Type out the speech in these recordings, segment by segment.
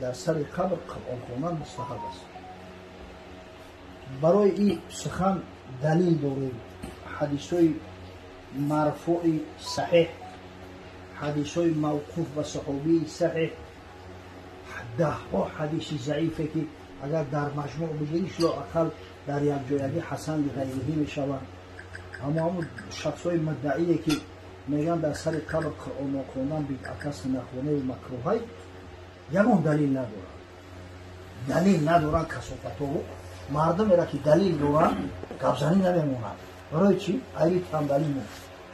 Дар сари қабр Қуръон хондан мустаҳаб аст. Барои ин сухан далил дорем: ҳадисҳои марфуи саҳеҳ, ҳадисҳои мавқуф ба саҳобии саҳеҳ, даҳҳо ҳадиси заифе, ки агар дар маҷмӯъ бигириш, лоақал дар якҷоягӣ ҳасан лиғайриҳӣ мешаванд. Аммо ҳамун шахсҳои муддаие, ки мегӯянд дар сари қабр Қуръон нохондан бидъат аст, нахоневу макрӯҳай, ягон далил надоранд, далил надоранд касофатову. Мардумеро, ки далил доранд, гапзанӣ намемонанд. Барои чӣ? Айри танбалимо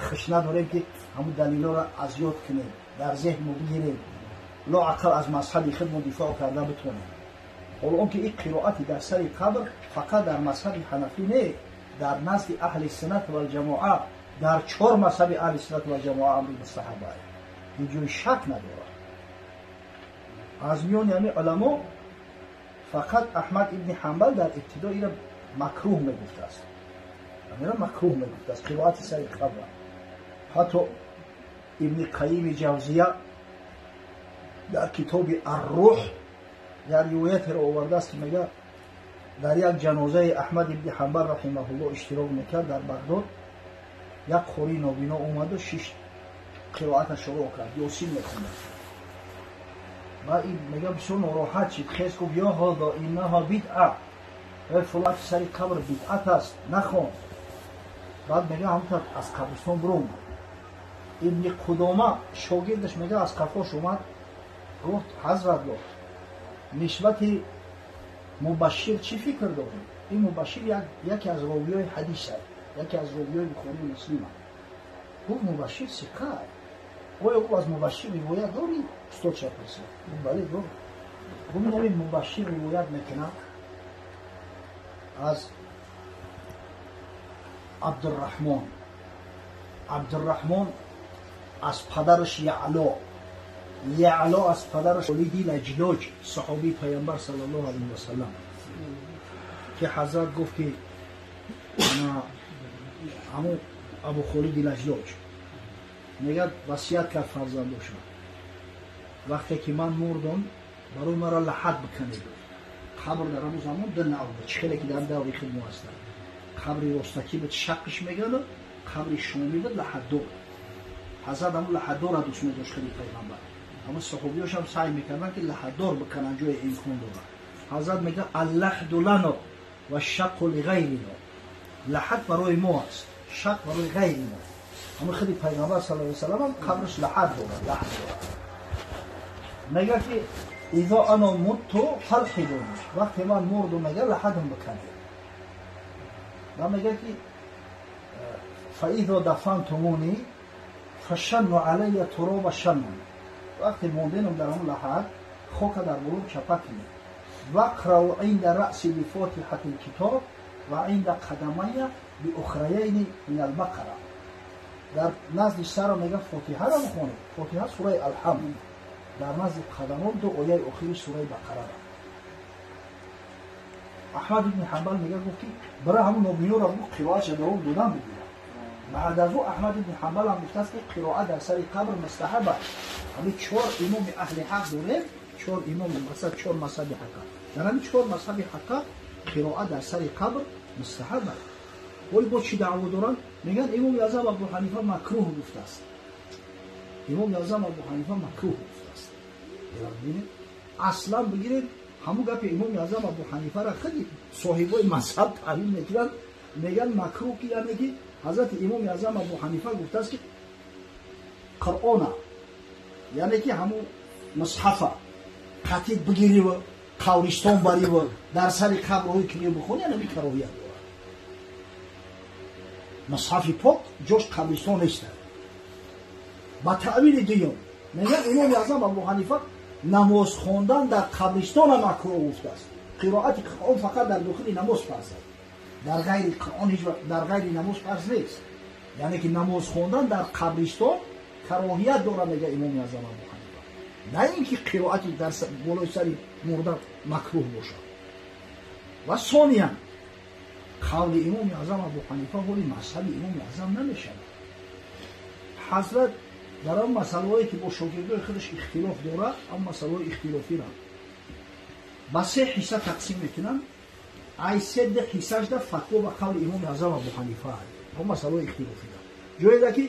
хиш надорем, ки ҳамун далилҳоро аз ёд кунем, дар зеҳнмо бигирем, лоақал аз мазҳаби худмо дифоъ карда битонем. Ҳоло он ки ин қироати дар сари қабр фақат дар мазҳаби ҳанафӣ не, дар назди аҳли суннат валҷамоа, дар чор мазҳаби аҳли суннат валҷамоа амри мустаҳаба, ин ҷои шак надорад. Аз миёни ҳамин уламо фақат Аҳмад ибни Ҳанбал дар ибтидо ира макрӯҳ мегуфтааст, ира макрӯҳ мегуфтааст, қироати сари қабр. Ҳатто Ибни Қайими Ҷавзия дар китоби Аррӯҳ як ривоятеро овардааст, ки мега дар як ҷанозаи Аҳмад ибни Ҳанбал раҳимаҳуллоҳ иштирок мекард дар Бағдод. Як қории нобино омаду шишт, қироата шурӯъ кард, Ёсин мехондад. Ва мега бисёр нороҳат шид, хез гуфт: «Ё ҳоза, иннаҳа бидъа, фулати сари қабр бидъат аст, нахон». Баъд мега ҳамтар аз қабристон биромад. Ибни Қудома, шогирдаш, мега аз қафош омад, гуфт: «Ҳазрат, гуфт, нисбати Мубашшир чӣ фикр дорӣ?» Ин Мубашшир яке аз ровиёи ҳадис аст, яке аз ровиёи Бухорию Муслим. Гуфт: «Мубашшир сиқа». «Оё, гуфт, аз Мубашшир ривоят дорӣ?» Устод пурсид. Гуфт: «Бале, дорам». Гуфт: «Инами Мубашшир ривоят мекунад аз Абдурраҳмон, Абдурраҳмон аз падараш Яъло, Яъло аз падараш Холиди Лаҷлоҷ, саҳобии Паямбар саллаллоҳу алайҳи васалам, ки ҳазрат гуфт, ки ҳамун Абу Холиди Лаҷлоҷ мегӯяд, васият кард фарзандоша: «Вақте ки ман мурдам, барои маро лаҳат биканед». Қабр дар ҳамун замон ду нав буд, чӣ хеле ки дар даври худ мо ҳастанд: қабри ростакӣ буд, шаққиш мегану қабри шомӣ буд, лаҳатдор. Ҳазрат ҳамун лаҳатдорро дӯст медошт хели Пайғамбар, ҳама саҳобиёшам саъй мекарданд, ки лаҳатдор бикананд, ҷои имкон дорад. Ҳазрат мегӯяд: «Аллаҳду лано ва шаққу лиғайрино», лаҳат барои мо аст, шақ барои ғайри мо. Ҳамин худи Пайғамбар саллаллоҳу алайҳи васаллам ҳам қабраш лаҳат дорад, лаҳат дорад. Мегӯяд, ки «Изо ано мутту фалҳидуни», вақте ман мурду, мега, лаҳатам биканед. Ва мегӯяд, ки «Фаизо дафантумуни фашанну алайя туроба шаннан», вақте монденам дар ҳамун лаҳат, хока дар болом чапа кунед. «Вақрау инда раъси бифотиҳати лкитоб ва инда қадамая биухраяйни мин албақара», дар назди сара, мега, Фотиҳаро бихонед, Фотиҳа сураи Алҳамд, дар назди қадамон ду ояи охири сураи Бақарара. Аҳмад ибни Ҳанбал мега, гуфт, ки бара ҳамун нобиноро, гуфт, қироатша давом додан бигирад. Баъд аз ӯ Аҳмад ибни Ҳанбал ҳам гуфтааст, ки қироат дар сари қабр мустаҳаб аст. Ҳамин чор имоми аҳли ҳақ дорем, чор имоми масал, чор мазҳаби ҳақа. Дар ҳамин чор мазҳаби ҳақа қироат дар сари қабр мустаҳаб аст. Оли боз чӣ даъво доранд? Мегӯянд Имоми Аъзам Абу Ҳанифа макрӯҳ гуфтааст. Имоми Аъзам Абу Ҳанифа макрӯҳ гуфтааст. Бинед, аслан бигиред, ҳамун гапи Имоми Аъзам Абу Ҳанифара худи соҳибои мазҳаб таҳлил мекунанд, мегӯянд макрӯҳ, ки яъне ки ҳазрати Имоми Аъзам Абу Ҳанифа гуфтааст, ки Қуръона, яъне ки ҳамун мусҳафа қатид бигириву қавристон бариву дар сари қабр рӯй кунӣ, бихонӣ, яъне кароҳият дорад. Мусҳафи пок ҷош қабристон нест. Ба таъвили дуюм мегӯяд, Имоми Аъзам Абу Ҳанифа намоз хондан дар қабристона макрӯҳ гуфтааст. Қироати Қуръон фақат дар дохили намоз фарз аст, дар ғайри Қуръон ҳеҷ дар ғайри намоз фарз нест. Яъне ки намоз хондан дар қабристон кароҳият дорад, мега Имоми Аъзам Абу Ҳанифа, на ин ки қироати дар болои сари мурда макрӯҳ бошад. Ва сониян, қавли Имоми Аъзам Абу Ҳанифа ҳоли мазҳаби Имоми Аъзам намешавад. Ҳазрат дар он масъалаҳое, ки бо шогирдои худаш ихтилоф дорад, он масъалаҳои ихтилофиро Ба се ҳисса тақсим мекунанд. Ай се ду ҳиссашда фатво ба қавли Имоми Аъзам Абу Ҳанифа. Ҳо масъалаҳои ихтилофида. Ҷоеда ки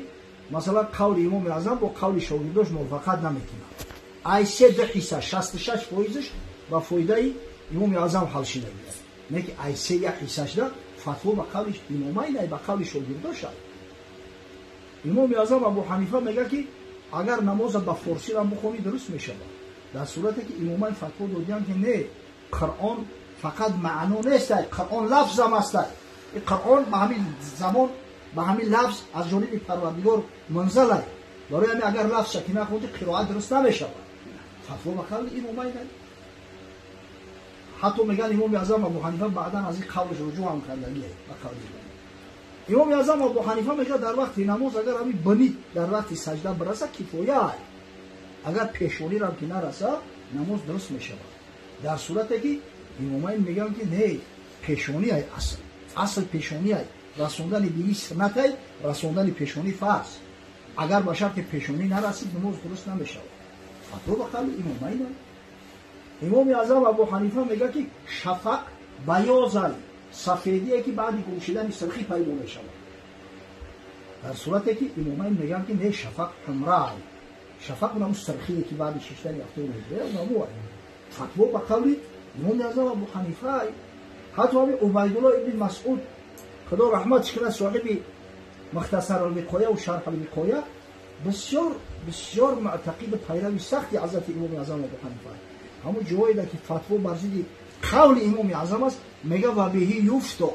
масалан қавли Имоми Аъзам бо қавли шогирдош мувофиқат намекунад. Ай се ду ҳисса 66%-ш ба фоидаи Имоми Аъзам ҳал шидагиаст. Не ки ай се як ҳиссашда фатво ба қавли имомайн ай ба қавли шогирдош ай. Имоми Аъзам Абу Ҳанифа мегӯяд ки агар намоза ба форсирам бихонӣ дуруст мешавад. Дар сурате ки имомайн фатво додиянд ки не, Қуръон фақат маъно нест, Қуръон лафзам аст. Қуръон ба ҳамин замон ба ҳамин лафз аз ҷониби Парвардигор мунзал ай. Барои ҳамин агар лафзша ки нахондӣ қироат дуруст намешавад. Фатво ба қавли имомайн ай. Ҳатто мегӯянд Имоми Аъзам Абу Ҳанифа баъдан аз ин қавлш руҷӯъ ҳам кардагӣ ба қавли имом. Имоми Аъзам Абу Ҳанифа мегӯяд дар вақти намоз агар ҳамин бинит дар вақти саҷда бираса кифоя ай. Агар пешонирам ки нараса намоз дуруст мешавад. Дар сурате ки имомайн мегӯянд ки не, пешонӣ ай асл. Асл пешонӣ ай. Расондани бинӣ суннат ай, расондани пешонӣ фарз. Агар ба шарти пешонӣ нарасид намоз дуруст намешавад. Фатво ба қавли имомайн ай. Имоми Аъзам Абу Ҳанифа мегӯяд ки шафақ баёз ай, сафедие ки баъди гум шудани сирхӣ пайдо мешавад. Дар сурате ки имомайн мегӯянд ки не, шафақ ҳумра ай. Шафақ унаму сирхие ки баъди шиштани афтоб мешавад. Фатво ба қавли Имоми Аъзам Абу Ҳанифа ай. Ҳатто ҳамин Убайдулло ибни Масъуд Худо раҳматш кунад соҳиби Мухтасар алвиқоя ва Шарҳ алвиқоя бисёр бисёр муътақиду пайрави сахти ҳазрати Имоми Аъзам Абу Ҳанифа ай. Ҳамон ҷоеда ки фатво бар зидди қавли Имоми Аъзам аст, мегӯяд ва биҳи юфто.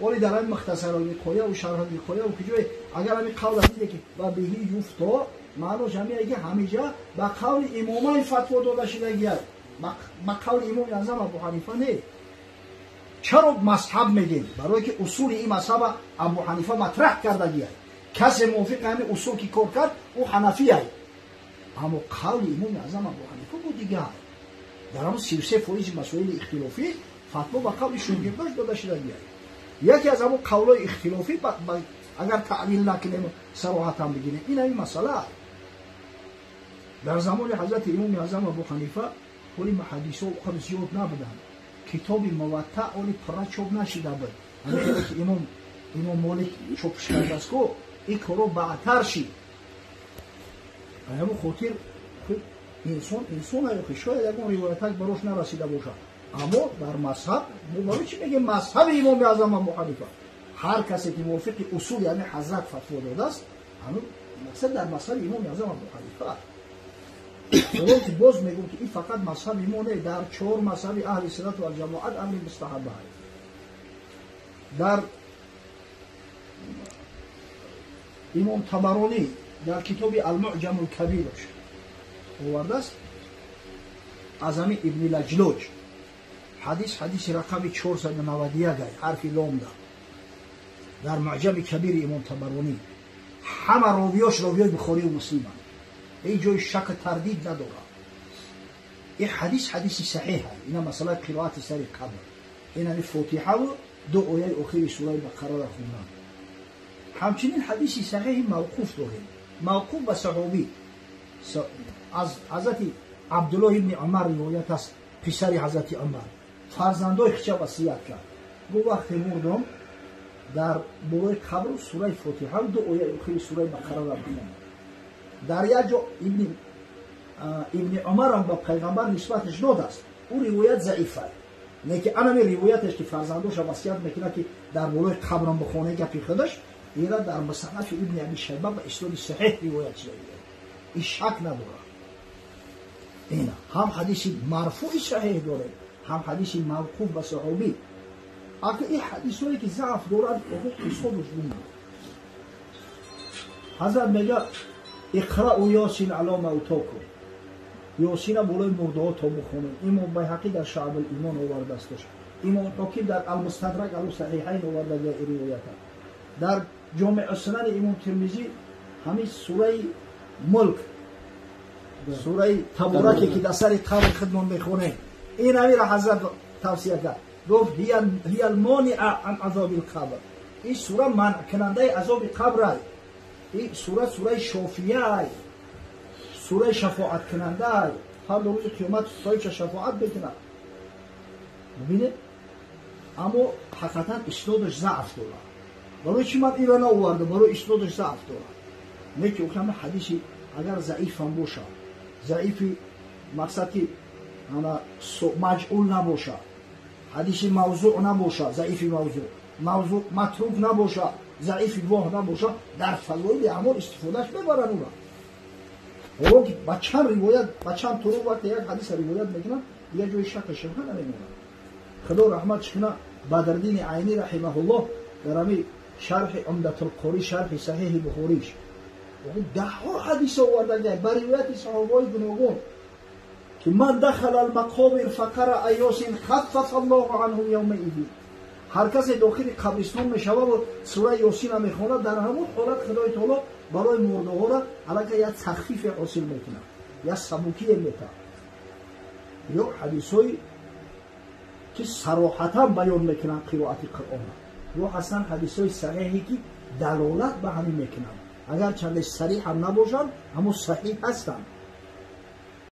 Оли дар ҳамин Мухтасар алвиқоя ва Шарҳ алвиқоя ва куҷое агар ҳамин қавл диде ки ва биҳи юфто, маънош ҳамине ки ҳамиҷа ба қавли имомайн фатво дода шудагиаст, ба қавли Имоми Аъзам Абу Ҳанифа не. Чаро мазҳаб мегӯем? Барое ки усули ин мазҳаба Абу Ҳанифа матраҳ кардагиаст. Касе мувофиқи ҳамин усул ки кор кард, ӯ ҳанафӣ ай. Аммо қавли Имоми Аъзам Абу Ҳанифа бо дигар. Дар ҳамон 33% масоили ихтилофӣ фатво ба қавли шогирдош дода шудагиаст. Яке аз ҳамон қавлҳои ихтилофӣ агар таъвил накунем сароҳатам бигирем, ин ҳамин масъала аст. Дар замони ҳазрати Имоми Аъзам Абу Ҳанифа ҳоли муҳаддисҳо қадр зиёд набуданд. Китоби Муватта оли пурра чоп нашида буд. Ҳамин ки Имом Молик чопш кардааст ко, ин коро баъдтар шид. Ба ҳамин хотир инсон инсон ай, шояд ягон ривоятак барош нарасида бошад. Аммо дар мазҳаб мо барои чӣ мегӯем мазҳаби Имоми Аъзам Абу Ҳанифа? Ҳар касе ки мувофиқи усули ҳамин ҳазрат фатво додааст, ҳамин мақсад дар мазҳаби Имоми Аъзам Абу Ҳанифа. Ки боз мегӯм ки ин фақат мазҳаби мо не, дар чор мазҳаби аҳли суннат вал ҷамоат амри мустаҳаба. Дар Имом Табаронӣ дар китоби Алмуъҷамул Кабираш овардааст аз ҳамин Ибни Лаҷлоҷ ҳадис, ҳадиси рақами 491 ай, ҳарфи ломда дар Муъҷами Кабири Имом Табаронӣ. Ҳама ровиёш ровиёи Бухорию Муслиманд, ҳеҷ ҷои шак тардид надорад. Ин ҳадис ҳадиси саҳиҳ ай. Ина масъалаи қироати сари қабр, ин ҳами Фотиҳаву ду ояи охири сураи Бақараро хондан. Ҳамчунин ҳадиси саҳиҳи мавқуф дорем, мавқуф ба саҳобӣ аз ҳазрати Абдуллоҳ ибни Умар ривоят аст. Писари ҳазрати Умар фарзандои хича васият кард, гуфт вақте мурдам дар болои қабр сураи Фотиҳа ду ояи охири сураи Бақараро бихонам. Дар як ҷо Ибни Умарам ба пайғамбар нисбаташ додааст, ӯ ривоят заиф аст. Лекин анами ривояташ ки фарзандоша васият мекунад ки дар болои қабрам бихоне гапи худаш, ира дар Мусаннафи Ибни Аби Шайба ба исноди саҳиҳ ривоят шуда, ин шак надорад. Ина ҳам ҳадиси марфуи саҳиҳ дорем, ҳам ҳадиси мавқуф ба саҳобӣ. Ака ин ҳадисҳое ки заъф дорад, ҳисобаш гум. Ҳазрат мегӯяд иқрау ёсин ало мавтокум, ёсина болои мурдаҳо то бихонед. Имом Байҳақӣ дар Шаъб Имон овардаасташ, Имом Ҳоким дар Алмустадрак алу Саҳиҳайн оварда ривоята. Дар Ҷомеъ Сунани Имом Тирмизӣ ҳамин сураи Мулк, сураи Табораке ки дар сари қабри худмон мехонем, ин ҳаминро ҳазрат тавсия кард, гуфт ҳия алмониа ан азоби лқабр, ин сура манъкунандаи азоби қабр ай, ин сура сураи шофия ай, сураи шафоаткунанда ай, ҳар ду рӯзи қиёмат соҳибша шафоат мекунад. Бубинед, аммо ҳақиқатан иснодаш заъф дорад. Барои чӣ ман инро наовардам? Барои иснодаш заъф дорад. Не ки охама ҳадиси агар заифам бошад, заифи мақсад ки ана маҷъул набошад, ҳадиси мавзӯъ набошад, заифи мавзӯъ, мавзӯъ матрук набошад, заифи воҳ набошад, дар фазоили аъмол истифодааш мебаранд ура. Ҳоло ки ба чанд ривоят, ба чанд туруқ вақте як ҳадиса ривоят мекунанд, дигар ҷои шакка шубҳа намемонад. Худо раҳматш кунад Бадриддини Айнӣ раҳимаҳуллоҳ дар ҳамин шарҳи Умдатулқорӣ, шарҳи Саҳеҳи Бухориш даҳҳо ҳадис овардагиай ба ривояти саҳобаҳои гуногун ки ман дахала алмақобир фақара ёсин хаффафа аллоҳу анҳу явмаидин. Ҳар касе дохили қабристон мешавад ва сураи Ёсина мехонад, дар ҳамон ҳолат Худои таоло барои мурдаҳоро аллакай як тахфифе ҳосил мекунад, як сабукие метаҳад. Ё ҳадисҳои ки сароҳатан баён мекунанд қироати Қуръонро, ё ҳастанд ҳадисҳои саҳеҳе ки далолат ба ҳамин мекунанд, агарчанде сариҳ ҳам набошанд, аммо саҳиҳ ҳастанд.